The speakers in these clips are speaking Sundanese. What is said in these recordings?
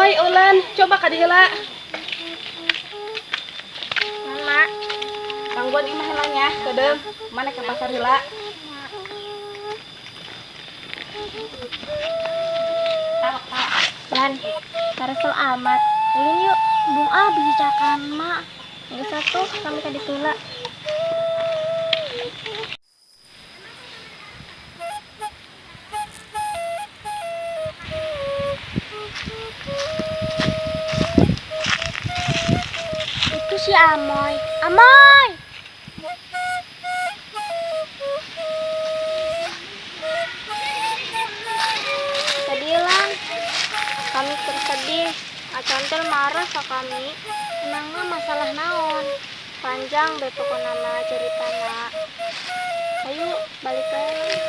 Amoy, Ulan, coba ka dieu heula. Mama. Gangguan imah heula nya, keudeung. Mana ke pasar heula. Lan, karesel amat. Ulin yuk, bung ah biji cakan mak. Nggak satu, kami tadi tula. Itu si Amoy. Amoy! Tadi Lan, kami tersedih. Acantel marah ke kami. Emangnya masalah naon? Panjang be pokona mah ceritana. Ayo balik aja.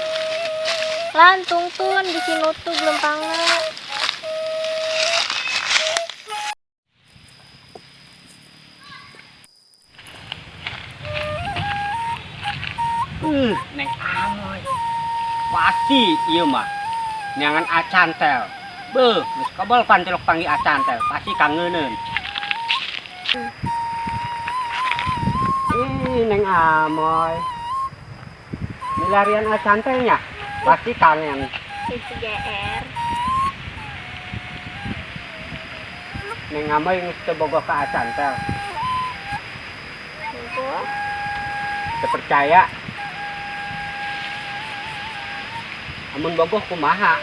Lan, tungtun di sini tuh belum pangga. Neng Amoy. Pasti ieu mah. Neangan Acantel. Beuh, geus kebel pan tilok panggil Acantel, pasti kangeneun. Ih, Neng Amoy. Milarian Acantelnya, pasti kangen. GR. Neng Amoy geus teu bogoh ka Acantel. Tunggu. Teu percaya. Amun bogoh kumaha?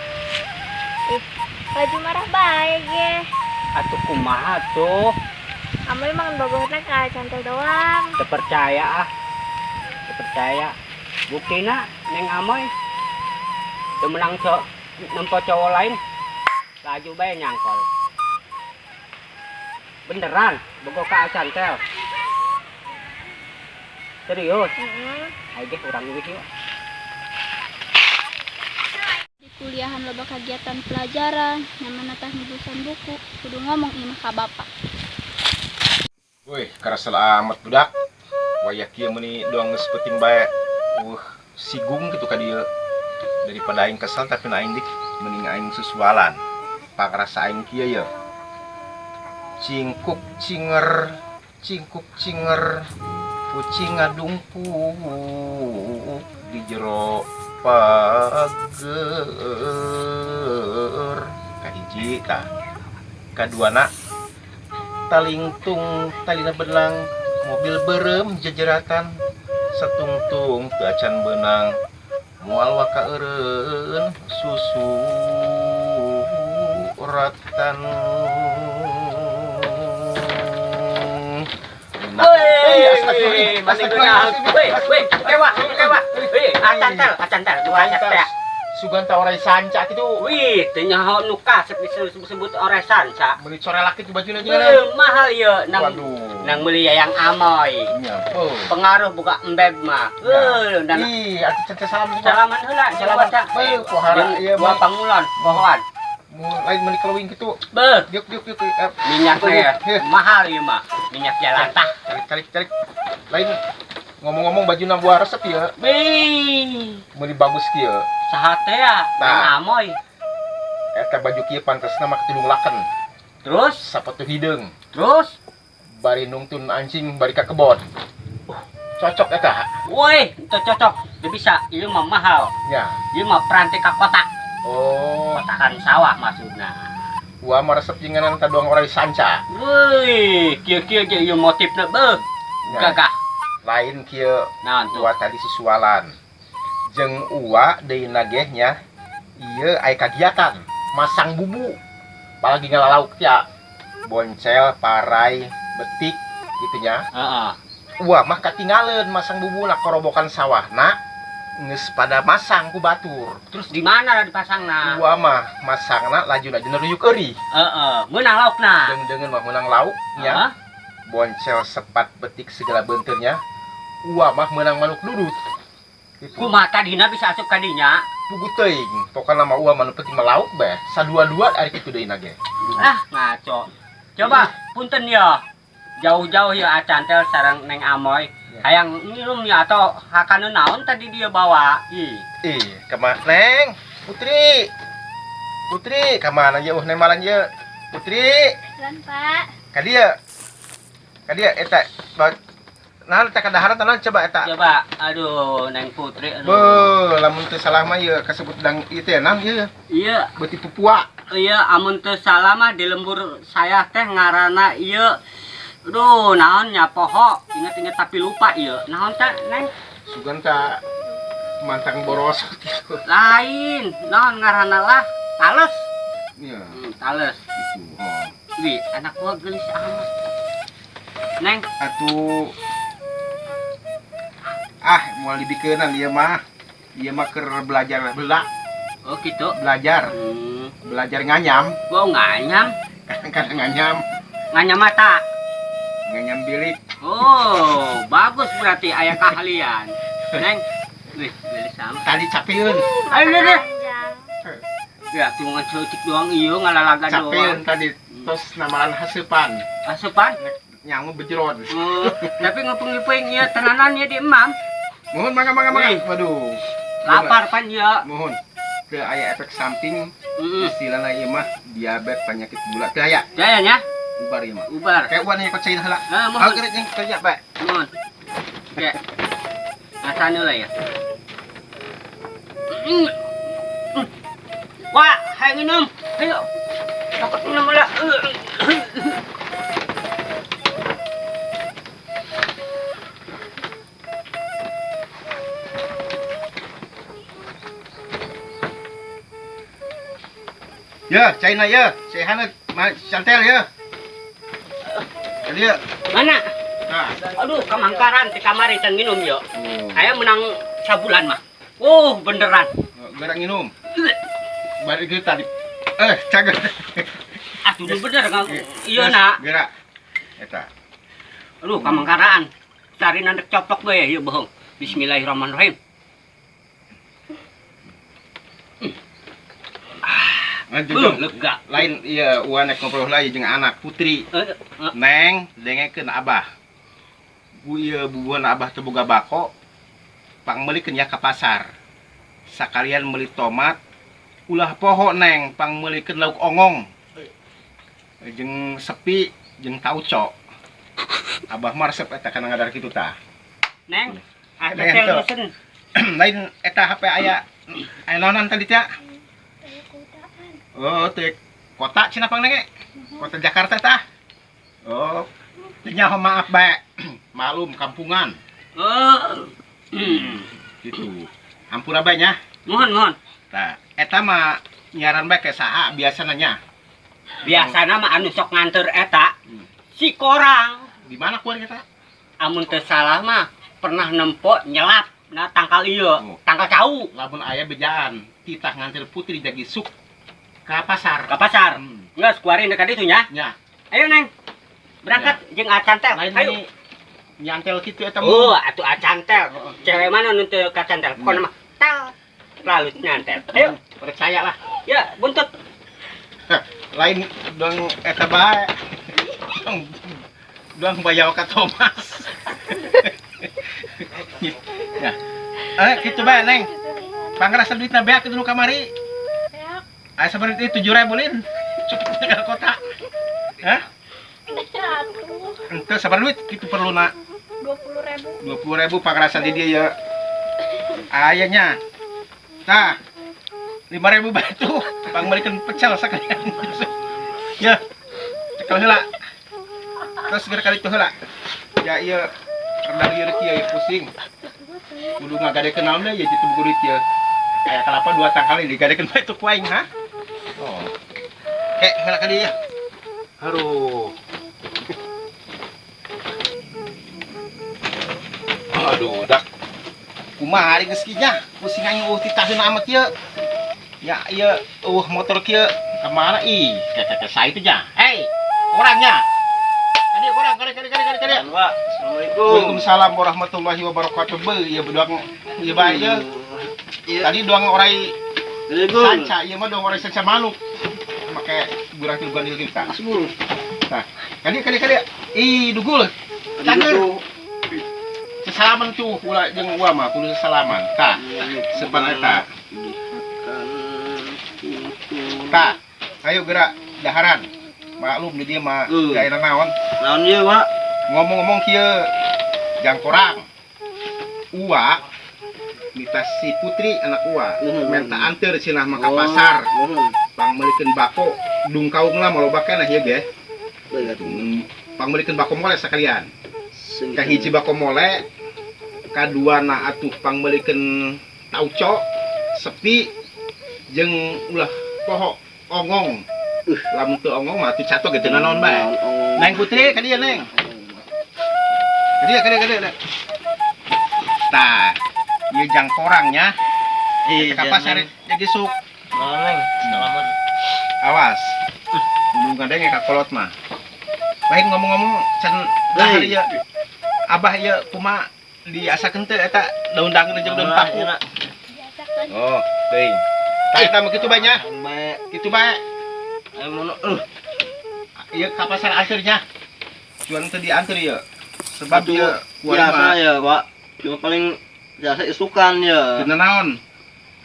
Ih, baju marah bae ge. Atuh kumaha tuh? Amoy emang bogohna ka Acantel doang. Teu percaya ah. Teu percaya. Buktina Neng Amoy teu menang nempo cowok lain. Laju bae nyangkol. Beneran bogoh ka Acantel. Serius? Heeh. Ayo ge urang leuwih yuk. Di kuliahan loba kegiatan pelajaran, nyaman tah ngurusan buku, kudu ngomong imah ka bapak. Wih, karasel amat budak. Wayah kieu meuni doang geus penting bae. Sigung gitu ka dieu. Daripada aing kesel tapi na aing dik mending aing susualan. Pangrasa aing kieu ye. Cingkuk cinger, cingkuk cinger, kucing ngadungkuk di jero pager. Kahiji tah. Kaduana talingtung talina benang, mobil berem jejeratan, setungtung teu acan benang, moal waka eureun susuratan. Nah, Wih, wih, wih, kewa, kewa. Wih, Acantel, Acantel, dua teh. Sugan ta orai sanca kitu. Wih, teu nyaho nu kasep disebut orai sanca. Meuli corelak kitu bajuna jeung Wih, mahal ieu nang Waduh. Nang meuli yayang Amoy. Nya, oh. Pengaruh buka embeb mah. Heuh, dan Ih, atuh teh salam semua. Salaman heula, Salaman. salaman. Beuh, pohara ieu buah mah. Pangulon, pohoan. Mun lain meuli kelewing kitu. Beuh, Diuk diuk diuk. Minyaknya Heh. mahal ieu mah, minyak jalantah. Calik calik calik. Lain ngomong-ngomong bajuna buah resep ya. Wih, Meuli bagus kieu. Saha teh ya? Tah. Neng Amoy. Eta baju kieu pantesna make tudung laken. Terus? Sapatu hideung. Terus? Bari nungtun anjing bari ka kebon. Cocok eta. Woi, itu cocok. Dia bisa, ieu mah mahal. Nya. Ieu mah peranti ka kota. Oh. Kotakan sawah maksudna. Gua mah resep jeung nganan taduang orai sanca. Woi, kieu-kieu ge ieu motifna beuh. Nya. Gagah. Lain kieu. Naon tuh? Uwa tadi susualan. Jeung uwa deui nageh nya. Ieu aya kagiatan masang bubu. Apalagi ngalalauk ya. Boncel, parai, betik gitu nya. Heeh. Uwa mah katingaleun masang bubuna korobokan sawahna geus pada masang ku batur. Terus di mana lah dipasangna? Uwa mah masangna laju-laju ruyuk eury. Heeh, meunang laukna. Deung-deungeun mah meunang lauk nya. Heeh. Boncel, sepat, betik segala beunteurnya. Uwa mah meunang manuk dudut. Gitu. Kumaha tadina bisa asup ka dinya? Pugu teuing. Pokona mah uwa mah nu penting mah lauk bae. Sadua-dua ari kitu deui na ge. Ah, ngaco. Coba punten ya. Jauh-jauh ya Acantel sareng Neng Amoy. Ya. Hayang nginum ya atau hakana naon tadi dia bawa. Ih. Ih, kemana Neng? Putri. Putri, kemana aja? Neng malan je. Putri. Lan, Pak. Ka dieu. Ka dieu eta. Nah, eta kadaharan tanah coba eta. Coba, aduh, Neng Putri, aduh. Be, lamun teu salah mah ieu kasebut dang ieu teh naon ieu? Iya, Beuti pupua. Iya, amun teu salah mah di lembur saya teh ngaranna ieu. Aduh, naon nya poho, inget-inget tapi lupa ieu. Naon teh, Neng? Sugan ka mantang boros gitu. Lain, naon ngaranna lah? Tales. Iya, Tales. gitu. Oh. Wih, anak gua gelis amat. Neng, Atuh ah, moal dibikeunan ieu mah. Ieu mah keur belajar bela, oh gitu. Belajar, belajar nganyam, Gua nganyam, kadang-kadang nganyam, nganyam mata. Nganyam bilik. Oh, bagus berarti aya keahlian. Neng, wih, gelis amat. Tadi capeun, Ayo deh, deh. Panjang. Ya, cuma ceutik doang ieu ngalalaga capeun doang. Tadi terus namalan haseupan, Asupan. Nyangu bejeron. Oh, tapi ngepung-ngepung ieu tenanan ieu di emam. Mohon mangga mangga mangga. Wih. Waduh. Lapar pan ieu. Mohon. Teu aya efek samping Heeh. istilahna ieu mah diabetes penyakit gula teu aya. Jaya nya, Ubar ieu mah. Ubar. Kayak uan ieu kocai heula. Ah, mohon. Kalau kerja kerja bae. Mohon. Oke. Rasanya lah ya. Wah, hayo minum. Ayo. Takut minum lah. Ya, China ya. Sehat santel ya. Jadi ya. Mana? Nah. Aduh, kamangkaran di kamar can minum yo. Oh. Aya menang sabulan mah. Oh, beneran. Gerang minum. Balik ke tadi. Eh, cager. Aduh, bener nggak? Iya nak. Gerak. Eta. Aduh, kamangkaraan. Cari nanti coplok gue ya, iya bohong. Bismillahirrahmanirrahim. Lanjut. Lega. Lain iya uan nek ngobrol lagi jeung anak putri. Neng, dengekeun abah. Bu ieu bubuhan abah teu boga bako. Pangmeulikeun ya ka pasar. Sakalian meuli tomat, ulah poho neng pangmeulikeun lauk ongong. Jeung sepi jeung tauco. Abah mah resep eta kana ngadar kitu tah. Neng, ada Neng, tuh. telepon. Lain eta HP aya aya naonan tadi teh? Oh, teh kota cenah pang nenge. Kota Jakarta tah. Oh, teu nyaho maaf bae. Malum kampungan Oh. Gitu. Ampura bae nya. Mohon, mohon. Tah, eta mah nyaran bae ke saha biasana nya. Biasana mah anu sok nganter eta si korang. Di mana kuar eta? Amun teu salah mah pernah nempo nyelap nah tangkal ieu, Oh. tangkal cau Lamun aya bejaan, titah nganter putri jagi suk ka pasar. ke pasar. Geus kuarin dekat ditu nya. Nya. Ayo Neng. Berangkat jeung acantel. Lain Ayo. ini nyantel kitu eta mah. Oh, atuh acantel. Oh. Cewek mana nu teu kacantel? Pokona mah tel lalu nyantel. Ayo, Percaya lah. ya buntut. Lain dong eta bae. Dong dong bayar ka Thomas. Ya. Eh, kitu bae, Neng. Pangrasa duitna beak kitu nu kamari. Beak. Aya sabar duit 7.000 lin. Cukup tinggal kota. Hah? Atuh, Ente sabar duit kitu perluna 20.000. 20.000 pangrasa di dia ya. Ayahnya. Tah. 5.000 batu pangmeulikeun pecel sakalian. Ya. Cekel heula. Terus geura kali itu heula. Ya ieu rada lieur kieu ya pusing. Kudu ngagadekeun naon deui ya jitu buku duit ieu. Aya kalapa dua tangkal digadekeun bae tuh ku aing ha. Oh. Kek heula ka dieu ya. Aduh. Aduh, dak. Kumaha ari geus nya? Pusing aing eueuh titaheun amat ieu. Ya ieu eueuh motor kieu ka mana ih? Kek saya itu nya. Hei, orangnya. Kadi orang, kadi kadi kadi kadi kadi. Pak, assalamualaikum. Waalaikumsalam warahmatullahi wabarakatuh. Be, ieu doang ieu bae ieu. Iya. Tadi doang orai Assalamualaikum. sanca, ieu mah doang orai sanca manuk. Make gurang tilu gandil kita. Asbul. Tah, kadi kadi kadi. Ih, dugul. Cager. Sesalaman tuh ulah jeung uwa mah kudu sesalaman. Tah, sepan eta. Tah, ayo gerak daharan. Maklum di dia mah gaya naon. Naon ieu, Pak? Ngomong-ngomong kieu jang korang. Uwa mita si Putri anak uwa minta anter cenah mah ka pasar. Pangmeulikeun bako dungkaung lah maloba keneh ieu ge. Pangmeulikeun bako mole sakalian. Kahiji bako mole, kaduana atuh pangmeulikeun tauco sepi jeung ulah poho ongong. Lamun teu ongong mah atuh catok ge teu nanaon bae. Neng Putri ka dieu Neng. Ka dieu ka dieu ka dieu. Tah, ieu jang korangnya. Ka pasar jadi sok. Neng, selamat. Awas. Gunung ngadenge ka kolot mah. Lain ngomong-ngomong can dahar ieu. Abah ieu kumaha diasakeun teh eta daun dangun jeung daun paku. Oh, teuing. Tah eta mah kitu bae nya. Kitu bae. Ayo mono. Ieu ka pasar anteur nya. Cuan teu dianteur ieu. Sebab ieu biasa ya, Pak. Cuma paling biasa isukan ya. Teu naon.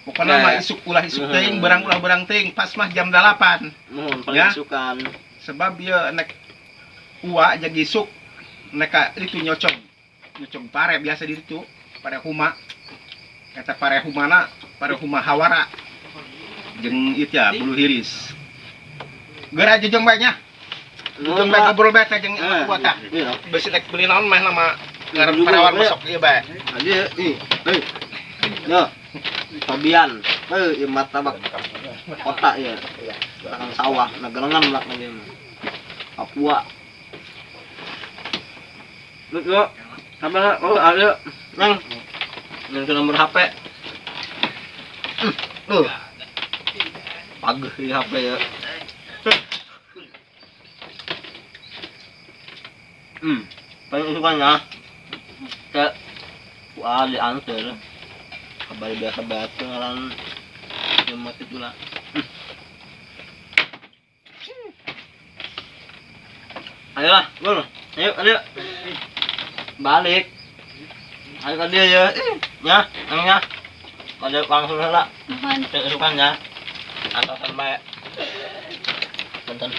Pokoknya mah isuk ulah isuk teuing, berang ulah berang teuing, pas mah jam 8. Mohon paling isukan. Sebab ieu nek uwa jadi isuk nek ka itu nyocong. Nyocong pare biasa di ditu, pare huma. Eta pare humana, pare huma hawara. Jeung ieu ya bulu hiris. Geura jejong bae nya. Jejong bae ngobrol bae teh jeung anak uwa tah. Beusi nek beli naon mah nama ngaran parawan masuk ieu bae. Aja ih. Hei. Yo. Fabian, ieu martabak kota ya. Belakang sawah, nagelengan belakang dia. Papua. Lu yo, apa oh ayo, Neng. Neng ke nomor HP. Tuh. Pageh di HP ya. Paling sukanya ke wah diantar. Kabar biasa banget ngaran nyemat itulah. Ayolah, Bro. Ayo, ayo. Balik. Ayo ke dia ya. Ya, nangnya. Pada langsung lah. Mohon. Sukan ya. Antasan bae. Bentar.